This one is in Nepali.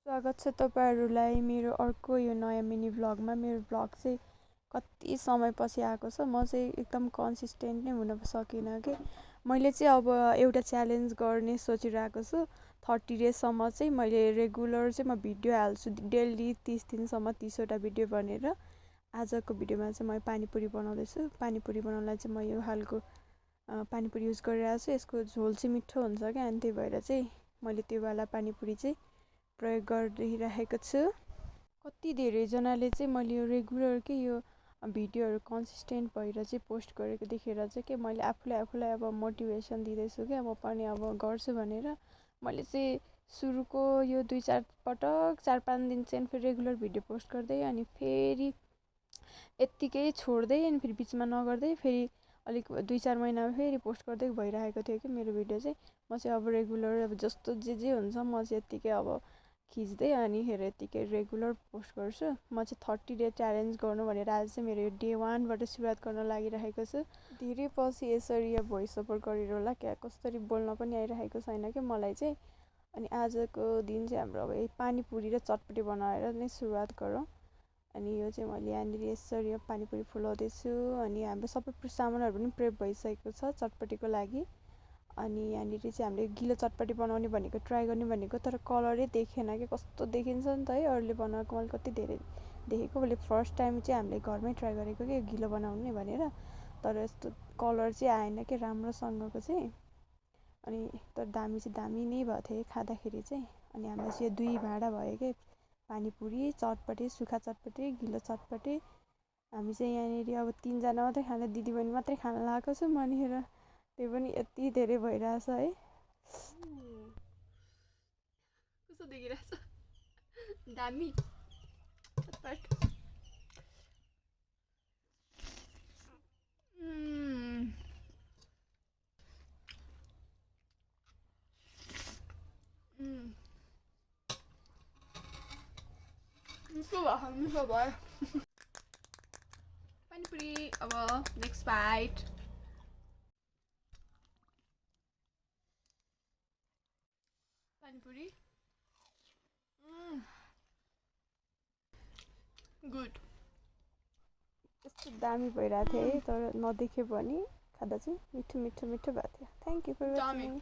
स्वागत छ तपाईहरुलाई मेरो अर्को यो नयाँ मिनी भ्लगमा। मेरो भ्लग चाहिँ कति समयपछि आएको छ। म चाहिँ एकदम कन्सिस्टेन्ट नै हुन सकिनँ के। मैले चाहिँ अब एउटा च्यालेन्ज गर्ने सोचिरहेको छु। 30 डेजसम्म चाहिँ मैले रेगुलर चाहिँ म भिडियो हाल्छु डेली 30 दिनसम्म 30 वटा भिडियो बनेर। आजको भिडियोमा चाहिँ म पानीपुरी बनाउँदैछु। पानीपुरी बनाउनलाई चाहिँ म यो हालको पानीपुरी युज गरिरहेको छु। यसको झोल चाहिँ मिठो हुन्छ क्या, अनि त्यही भएर चाहिँ मैले त्यो वाला पानीपुरी चाहिँ प्रयोग गरिरहेको छु। कति धेरैजनाले चाहिँ मैले यो रेगुलर के यो भिडियोहरू कन्सिस्टेन्ट भएर चाहिँ पोस्ट गरेको देखेर चाहिँ के मैले आफूलाई अब मोटिभेसन दिँदैछु क्या, म पनि अब गर्छु भनेर। मैले चाहिँ सुरुको यो 2-4 पटक 4-5 दिन चाहिँ फेरि रेगुलर भिडियो पोस्ट गर्दै, अनि फेरि यत्तिकै छोड्दै, अनि फेरि बिचमा नगर्दै फेरि अलिक 2-4 महिनामा फेरि पोस्ट गर्दै भइरहेको थियो कि मेरो भिडियो चाहिँ। म चाहिँ अब रेगुलर अब जस्तो जे हुन्छ म चाहिँ यत्तिकै अब खिच्दै अनि यत्तिकै रेगुलर पोस्ट गर्छु। म चाहिँ 30 डे च्यालेन्ज गर्नु भनेर आज चाहिँ मेरो डे 1 बाट सुरुवात गर्न लागिरहेको छु। धेरै पछि यसरी यो भोइस ओभर गरेर होला क्या, कसरी बोल्न पनि आइरहेको छैन कि मलाई चाहिँ। अनि आजको दिन चाहिँ हाम्रो अब पानीपुरी र चटपटी बनाएर नै सुरुवात गरौँ। अनि यो चाहिँ मैले यहाँनिर यसरी यो पानीपुरी फुलाउँदैछु। अनि हाम्रो सबै सामानहरू पनि प्रेप भइसकेको छ चटपटीको लागि। अनि यहाँनिर चाहिँ हामीले गिलो चटपटी बनाउने भनेको, ट्राई गर्ने भनेको, तर कलरै देखेन कि कस्तो देखिन्छ नि त है। अरूले बनाएको मैले कति धेरै देखेको, मैले फर्स्ट टाइम चाहिँ हामीले घरमै ट्राई गरेको कि गिलो बनाउने भनेर, तर यस्तो कलर चाहिँ आएन कि राम्रोसँगको चाहिँ। अनि तर दामी चाहिँ दामी नै भएको थियो खाँदाखेरि चाहिँ। अनि हाम्रो चाहिँ 2 भाँडा भयो कि पानीपुरी, चटपटी, सुखा चटपटी, गिलो चटपटी। हामी चाहिँ यहाँनिर अब 3 जना मात्रै खान्छ, दिदीबहिनी मात्रै खान लागेको छु म नि हेर। त्यो पनि यति धेरै भइरहेछ है। कस्तो देखिरहेछ दामी चटपट। मिठो भयो पानीपुरी। अब नेक्स्ट बाइट। पानीपुरी गुड। यस्तो दामी भइरहेको थियो है, तर नदेख्यो भने खाँदा चाहिँ मिठो भएको थियो। Thank you for watching.